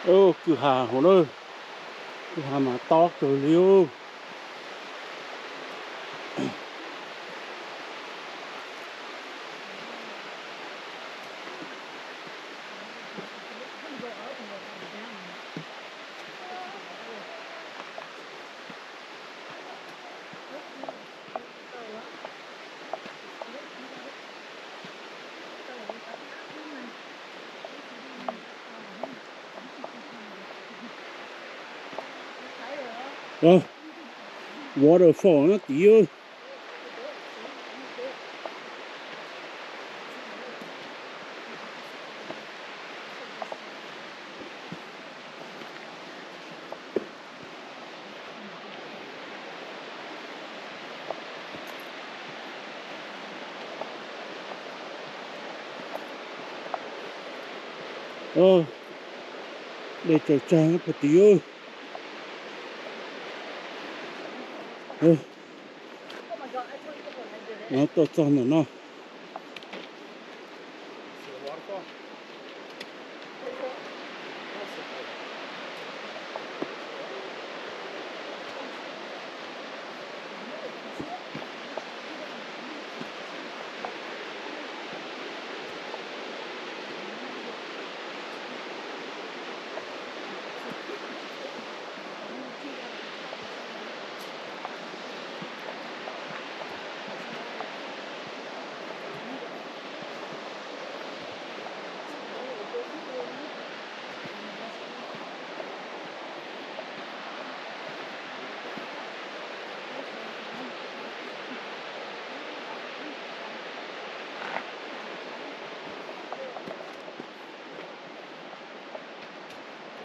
Kwj ha hauv na, kwj ha mas tob kawg li. Waterfall no tid. Dej tsawg tsawg puag tid. Tuaj txog ntawm no.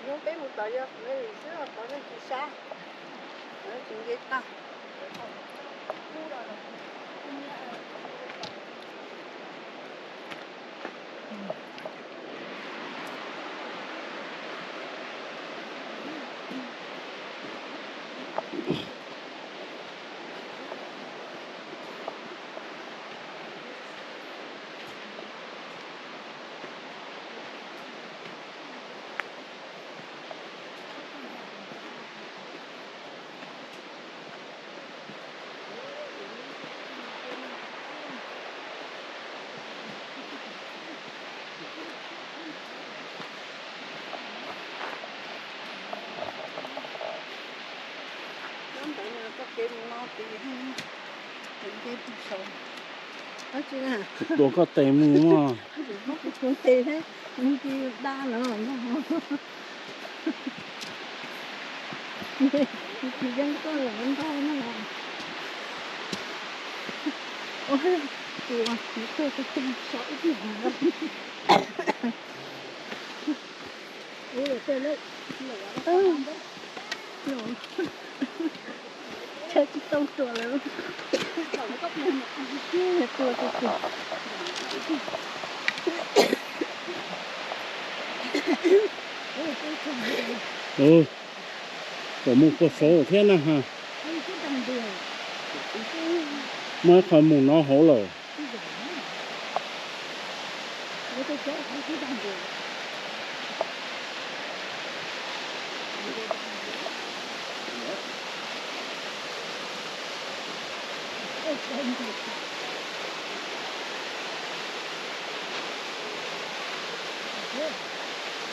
Hnub peb mus tom yog Mary xwb, qhov no tsis sab, lawv tsis nce tag. Nyob ntawd txoj kev mus no tid, ces nce puag saud. Dab tsi na? Tuav koj tes mus mog. Kuv tuav tes thiab, nws cia li da lawm no. Nws tsis yeej koj lawm ntag no. Ua, tus, tus tuag tus tuag so ib tug. Chaw tsis tau tuaj lawm. Tua tus tus. Kom mus puag saud thiab na ha. Muaj ib qho mus no hauv lawm.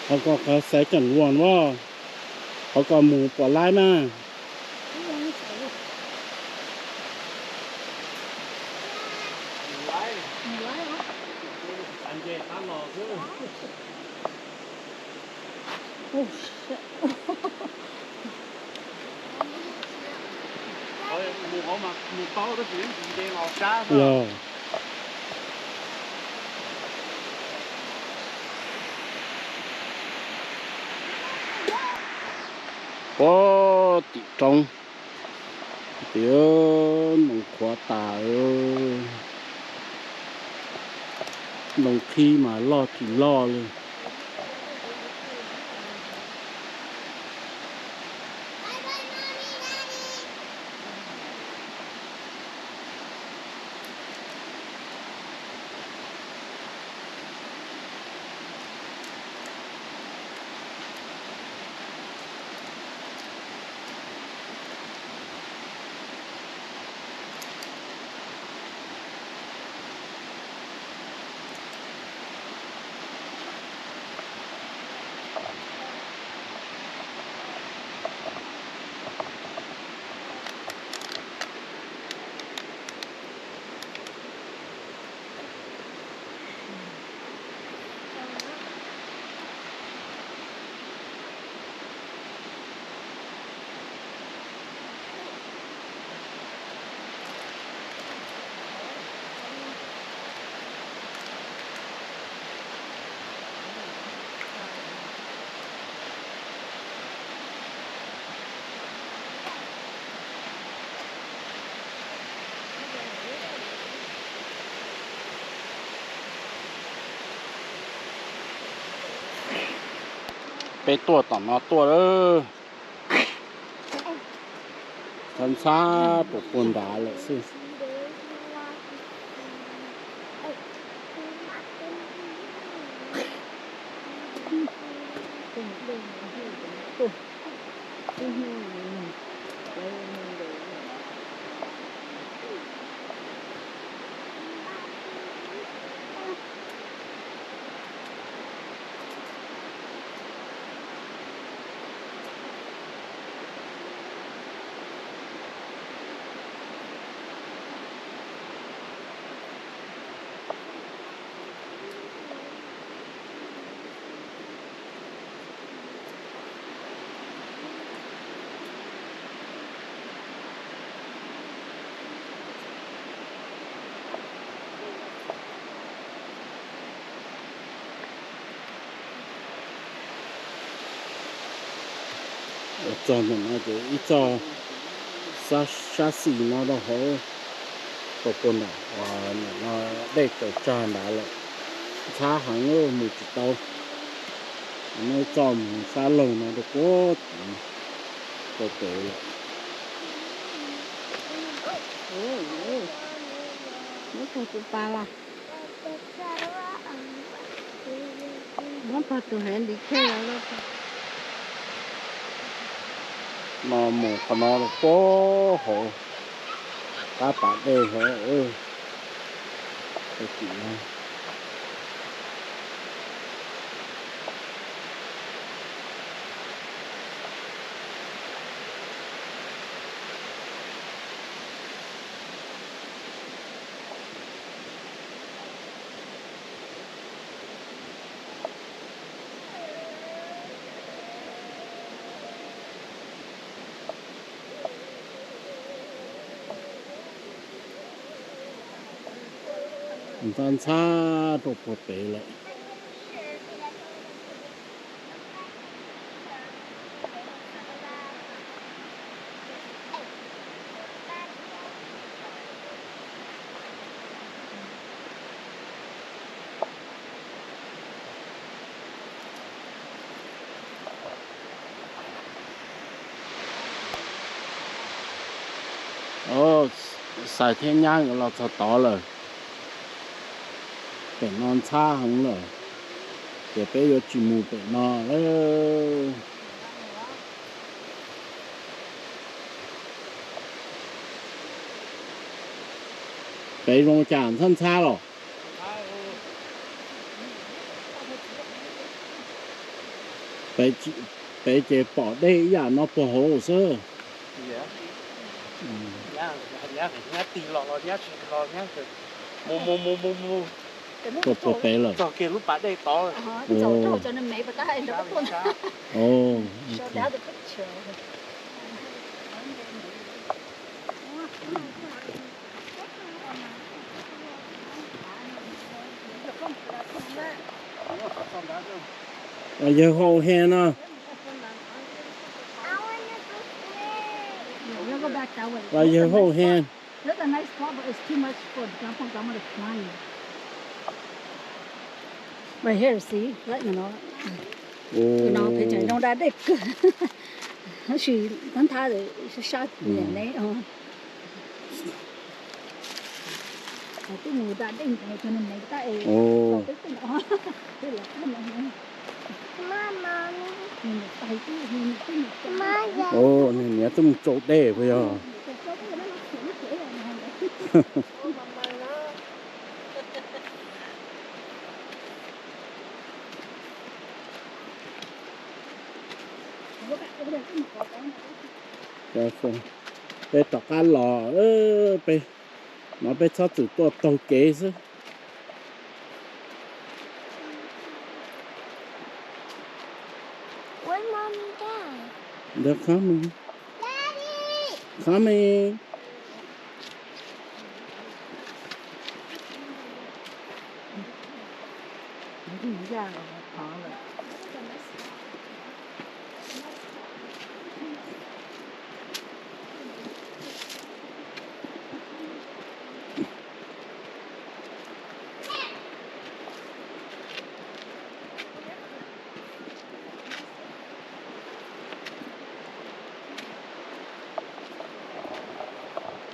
Qhov ko qhov xaiv ceem luas as, qhov ko mus pom laib mas. Yog. Puag tim roob, tias ntoo qhuav tas, ntoo qhib mas loj tsis loj li. Peb tuaj tom no tuaj lawm. Ntxhab ntxhab rau puag nrad lawm xwb. Txog ntawm no ces ib txoj sab xis no rau hauv, rau puag nram no dej tsaws tsag nrad lawm, ntxhab heev mus tsis tau. Muab ib txoj mus sab laug no rau puag tid, rau pem lawm. Muab pog tus pas los, muab pog tus hev ntiv khej los. No mus qhov no rau puag hauv qab pas dej hauv, tim no. Ntxhab ntxhab rau puag pem lawm. Xais thiab nyab nkawd los txog tod lawm. Pem no ntxhab heev lawm, ces peb yuav tsis mus pem no lawm. Pem zoo cas ntxhab ntxhab los? Pem ces pom dej ib yam no puag hauv xwb. Puag pem lawm. Yawg Hau Hen no. Yawg Hau Hen. That's a nice spot, but it's too much for grandpa and grandma to climb. Right here, see? Right, you know. Tus no pem tseem zoo da dej kawg. Tab sis thab thab sab sab niam ne. Twb mus da dej ntawd cov neeg tab es peb peb no. Niam twb mus tsau dej puas yog? Peb rov qab los, peb no peb txhob txwm tuaj taug kev xwb. They're coming. Coming.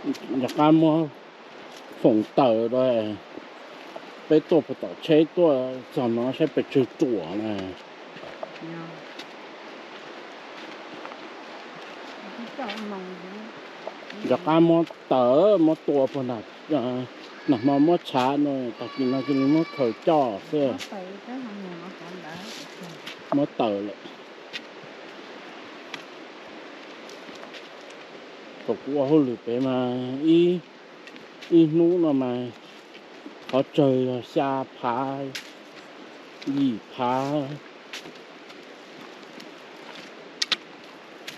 Rov qab muab foom taws rau, peb tuaj puag tom tsheb tuaj txog no saib pes tsawg ruam na. Rov qab muab taws muab tua puag nram, nag hmo muab tshav no, tag kis no cia li muab khaws coj xwb. Muab taws lawm. Thaum kuv ua hauj lwm pem mas ib, ib hnub no mas qhov tsawg yog xya phav, yim phav.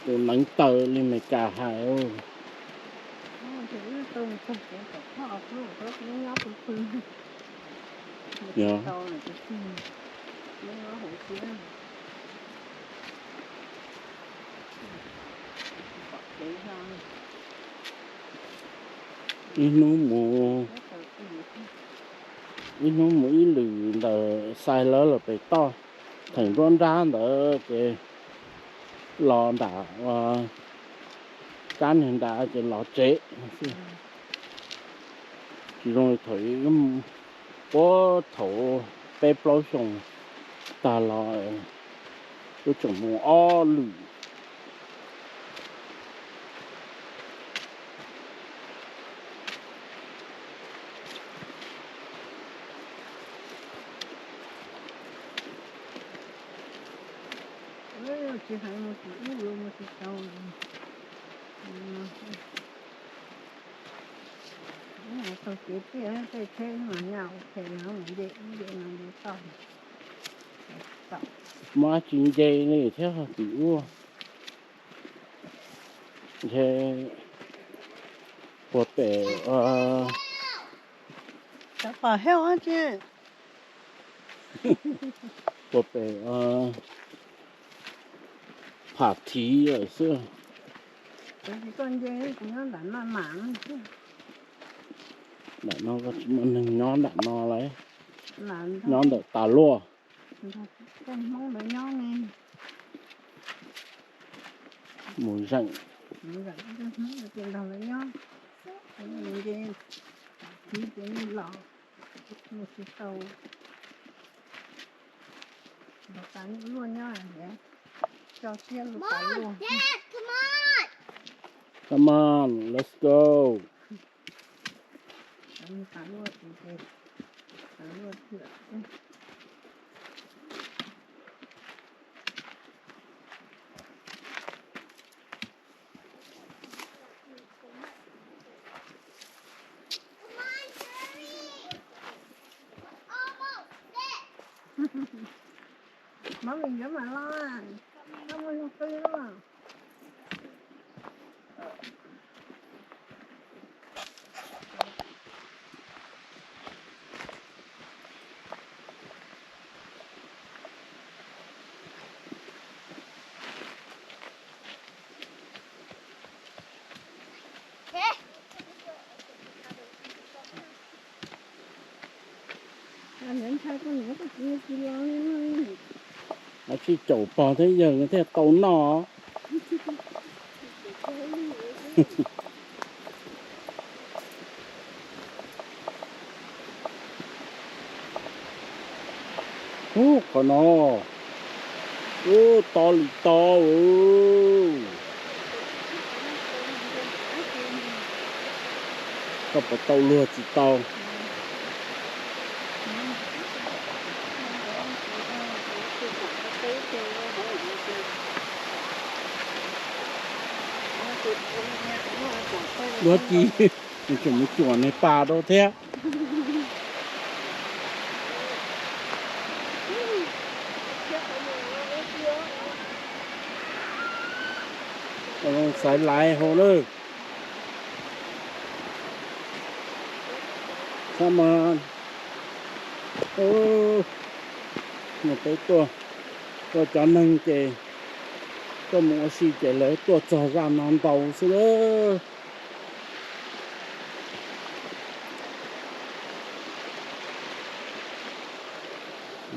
Tus neev taws li Meskas hais. Ib hnub mus, ib hnub mus ib lwm ntawm Xais Lawv los pem toj, theem nruab nrab ntawd ces los nram kab niag nrad ces los tsev. Tsis zoo li thaum, puag thaum peb plaub xyoos tag los, wb tseem mus ob lwm. Tsis hais mus tim ub los mus tsis tau. Tau kev tiaj tej tsheb mas nyaj ua phem, mus nce ub nce no nce toj. Muaj dab tsi nce li thiab tim ub. Ntshe puag pem, puag pem Pham Thiv lawm xwb. Nram no tsis muaj neeg nyob nram no lawm, nyob ntawm tas luaj. Mus zeem. Come on, let's go. Mov me yuav mam los, koj muaj nyuag qw los. Ab tsi caum pog thiab yawg thiaj tau noj. Ub, qhov no, ub, to li to. Koj puas tau luag tsis tau? Luag ci, nws tseem mus cuam nws pas rau thiab. Xaiv laiv hauv lawm. Come on. Peb tuaj, tuaj cov neeg ces tuaj mus ua si ces lawv tuaj txog zaj no ntau xwb lawm.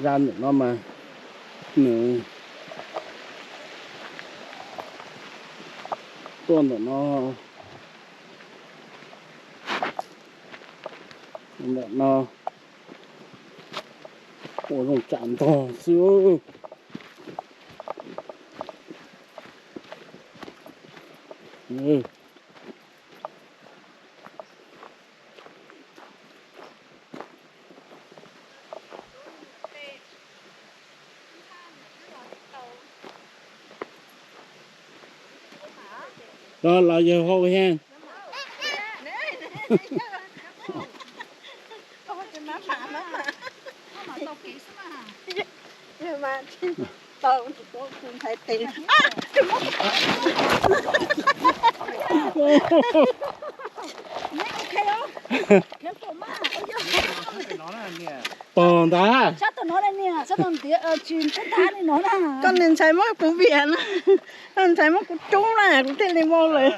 Zaj ntawm no mas nws tuaj ntawm no Ntawm no ua zoo tsam ntog xwb. Los, los yawg hau hen. Pog ntag. Koj niag ntxhais muab kuv viam na, koj ntxhais muab kuv rub na, kuv thiaj li vau lawm.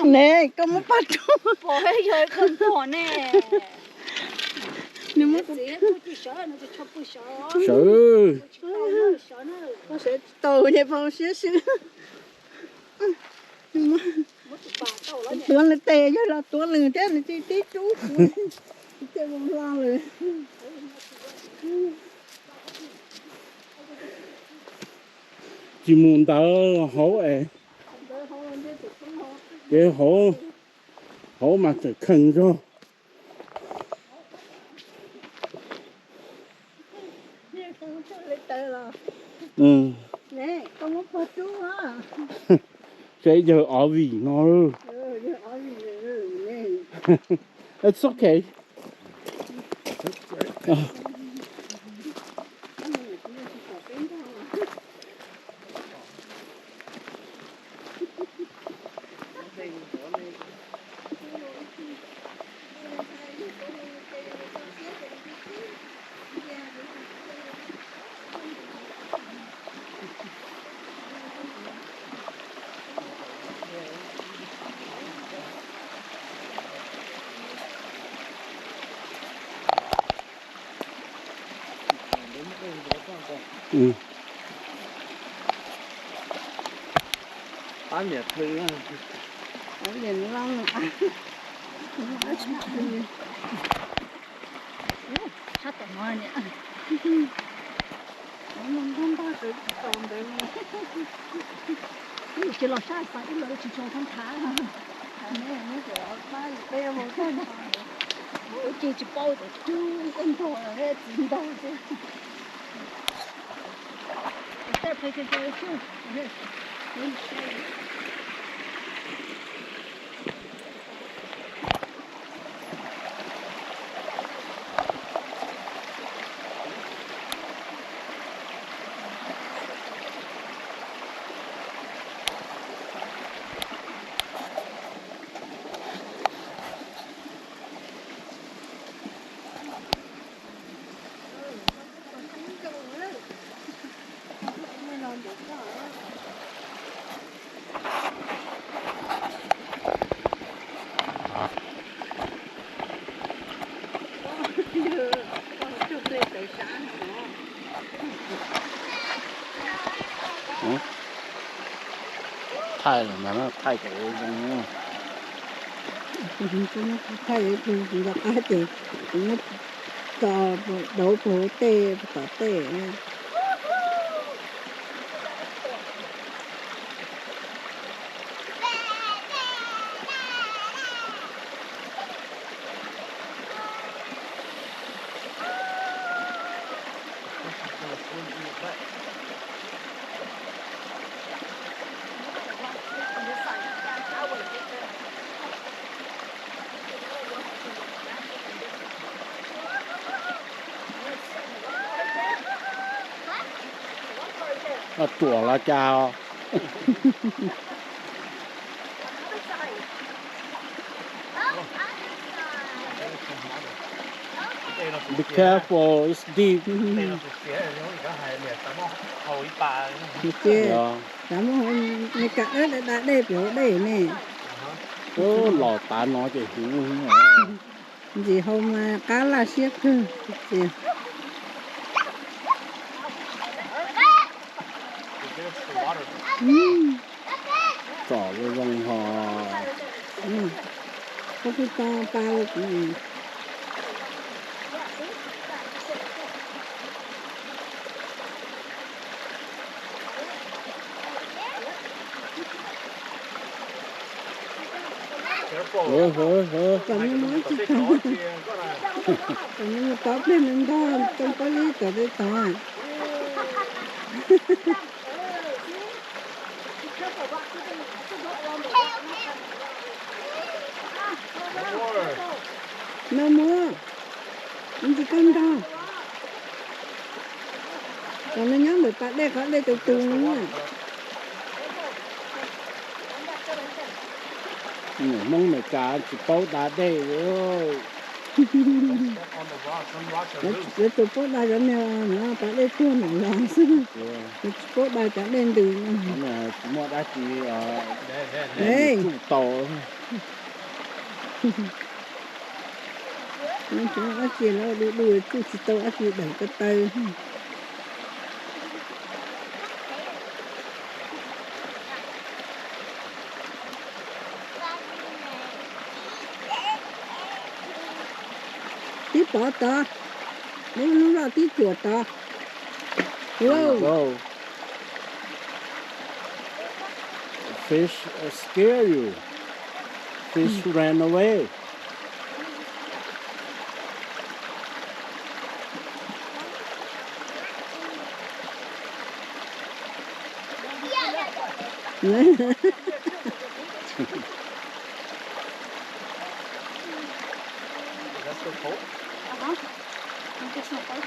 Ne, koj muab pog rub. Sawv. Koj sawv tsis tau, niag pog siab swb. Tuav nws tes yog los tuav nws thiab, nws tsis tib rub kuv, kuv thiaj vau hlo lawm. Tsis mus ntawd hauv es, ces hauv, hauv mas txawm kheej zog. Seb yawg ov vim no. It's okay. Sab tom no niam. Ntog ntog sawv tsis tau ntawd. Ib tsis los sab xav ib los tsis tshua thab nthav. Ua ces tsis paub cov cub tej ntog txiv ntog xwb. Thaij los ntag, thaij kom zoo. Kuv muab kuv thaij, kuv nco qab ces kuv muab tso dauv puag hauv tej tom tej. Ruam los cas os. Be careful, it's deep. Xav muab hauv me kas dab da dej pem hauv dej ne. Los tav no ces huv. Ntxim haus mas qab laj siab kawg. Tsom zoo zoo ho. Koj kuj tau pa los kuv. Kom nws muab tsis tau, kom nws mus tau pliag nws ntog tau pob lib tod tod. No more. Ntsis koj ntog. Kom nws nyob ntawm pas dej qhov dej tus tus no. Hmoob Amelikas tsis paub da dej. Lawv tus paub da cov niag no pas dej tuag nram los xwb, lawv tsis paub da cov dej ntws no. Tsis muaj dab tsi. Tsuj tau. Tsis muaj dab tsi los du du tsuj tsis tau dab tsi daim ko taw. Tib pov tod, lub lub loj tib cuam tod. Wow. Fish scare you. Fish ran away. Is that still cold? Uh-huh. I think it's not cold.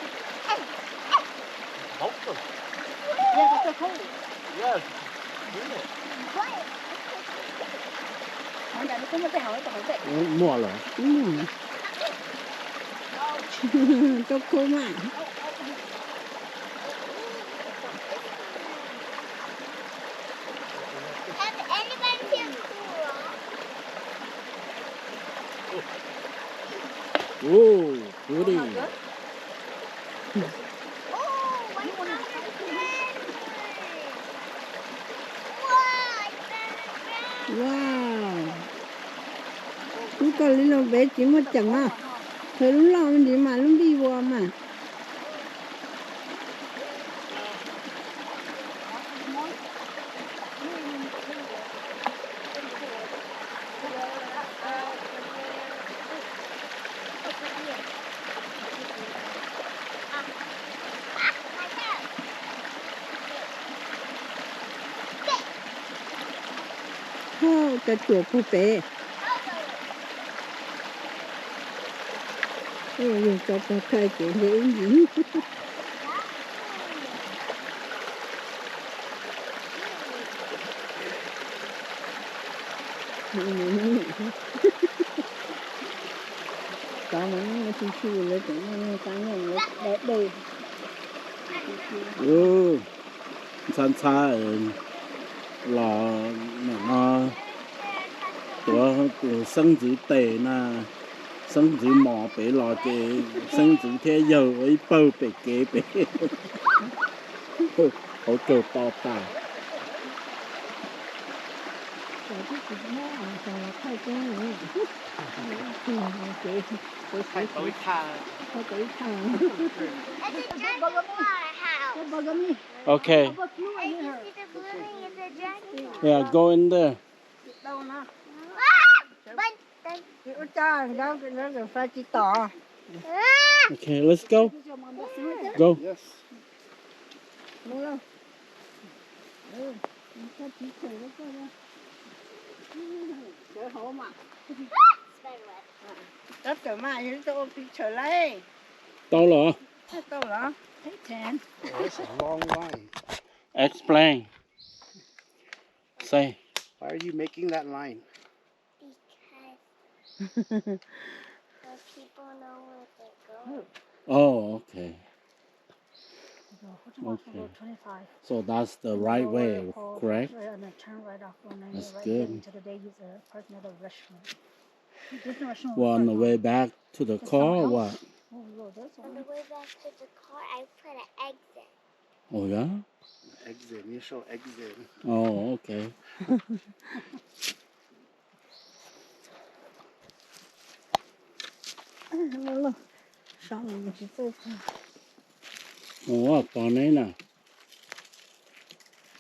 Both of them. Yeah, that's so cold. Yeah. Muaj lawm. Tau khô mas. Ooh, pretty. Wow. Lub koj li los pem tsis muaj ceem os. Khaws lub loj ntsis mas lub npij vos mas. Cov cuam puag pem. Yog tso pog thaij ces nce ib ntsis. Cov mas nyob tsis tshwm lawv tseem noj noj qab nyob lawv da dej. Ntxhab ntxhab los nim no tuav tus xeeb ntxwv tes na, xeeb ntxwv mos pem los ces xeeb ntxwv thiab yawg ua ib pawg pem kev pem. Hauv caug to tas. Okay. Yeah, go in there. Okay, let's go. Go. Tau los? This is a long line. Explain. Say. Why are you making that line? Because so people know where they're going. Oh, okay. Okay. So that's the right way, correct? That's good. Well, on the way back to the car, what? On the way back to the car, I put an exit. Oh, yeah? Exit, you show exit. Oh, okay. Ua pog neb na.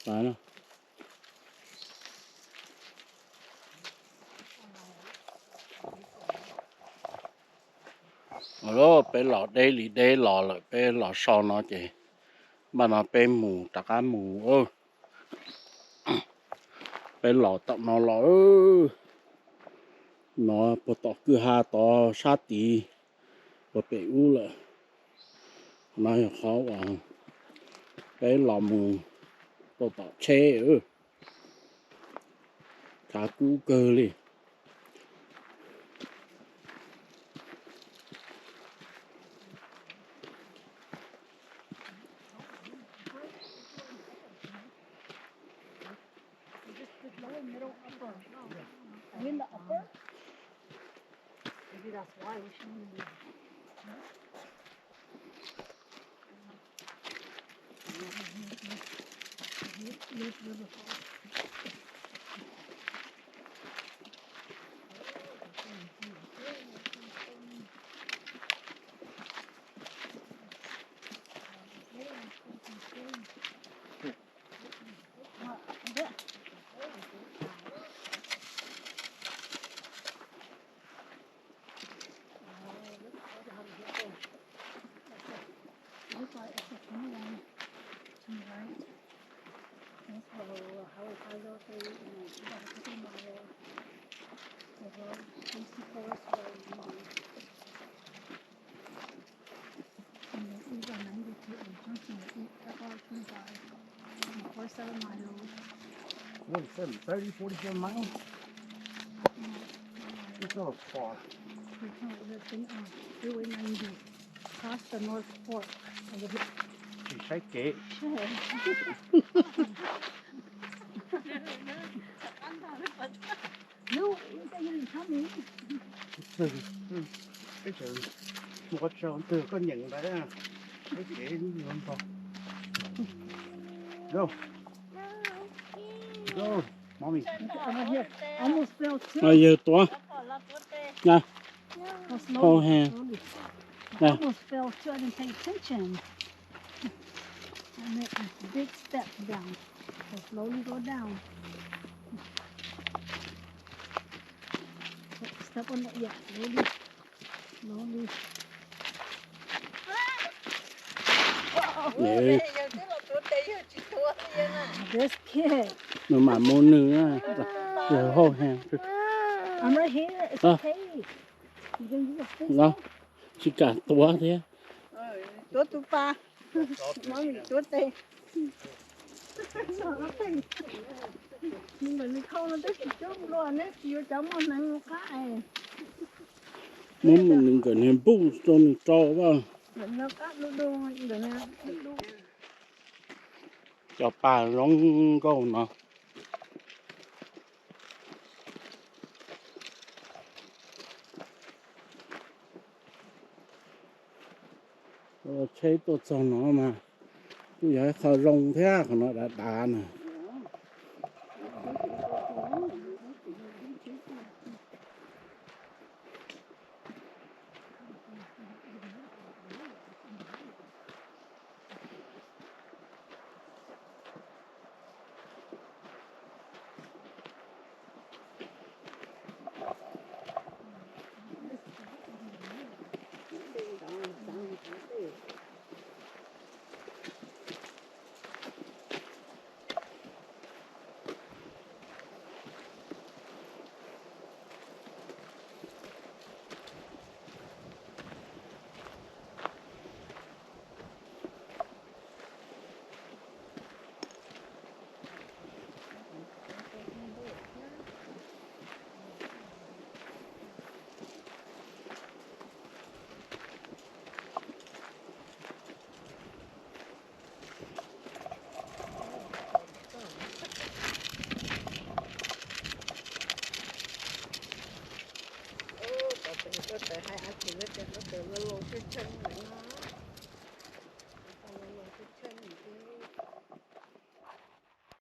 Pog na. Peb los deb li deb los lawm, peb los so no ces npaj no peb mus rov qab mus. Peb los tom no los, no puag tom kwj ha tod sab tid, puag pem ub lawm. Qhov no yog qhov uas peb los mus rau tom tsheb, khav kub kawg li. Are you in the upper? Maybe that's why we shouldn't be. Looks like it's a twenty-one to the right. That's how, how it goes out there, you know, about fifty miles. The road, sixty-four is where we need. And then Uber ninety-two and Johnson eight, F R twenty-five, and four seven miles. Forty-seven, thirty, forty-seven miles? It's not far. It's not, it's been, uh, Freeway ninety. Across the North Fork over here. Tsis saib kev. Sure. No, you said you didn't tell me. Peb tseem mus qhov tsev twg koj nyeem ntawd, saib kev ntag. Go. Go. Mommy. Almost fell too. Yawg tuav. Hold hands. Almost fell too. I didn't pay attention. I made a big step down. So slowly go down. Step on that, yeah, slowly. Slowly. This kid. Nws mam mus nws na. Hold hands. I'm right here. It's okay. You can use your fist. Tsis kam tuav thiab. Tuav tus pas, tuav tes. Nws ntawm nws khau no twb tsis cuab nplua, neb tsis yuav cov muaj hneev rau qab es. Muab nws nkawm niag npuj rau nws rau vaj. Cov pas zoo nkauj no. Tsheb tuaj txog no mas kuj yog ib qho zoo thiab, qhov no dav dav na. Lawv tias hauv paus laus laus tsheej tsheej.